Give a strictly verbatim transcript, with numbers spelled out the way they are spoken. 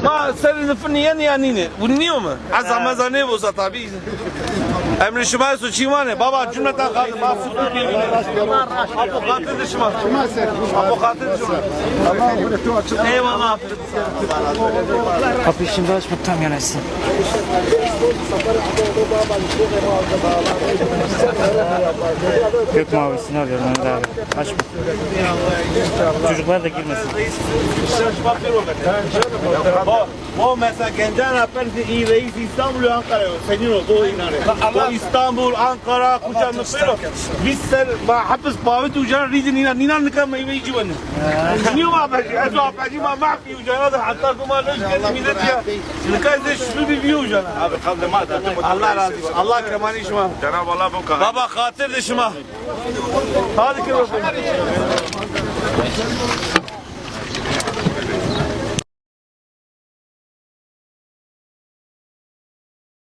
Ma serê nifirnî yenî ya nînê? Winî nîyo mi? Eza meza nêvoza tabî. Emrê şima esto, çî manê. Baba, cumleten xatir. Ma sufre pêvînê. Apo xatir de şima. Apo xatir de şima. Eyvallah. Kapıyı şimdi açma, tam yanaşsın. Gök mavisini alıyorum Mehmet abi. Açma. Çocuklar da girmesin. O, o mesela gencan haber de iyi reis İstanbul, Ankara yok. Senin o, o inanıyor. O İstanbul, Ankara, kucağında böyle. Biz ser, ba, hapis bavit ucana ridin inan, inan nika meyve içi bende. Niye ma bacı? Ezo bacı ma ma Ucana da hatta kuma ne şikayet millet ya. Şikayet de şunu bir bir ucana. Abi kaldı ma da. Allah razı olsun. Allah kemanî şima. Cenab-ı Allah bu kadar. Baba, xatir de şima. Hadi ki bakalım.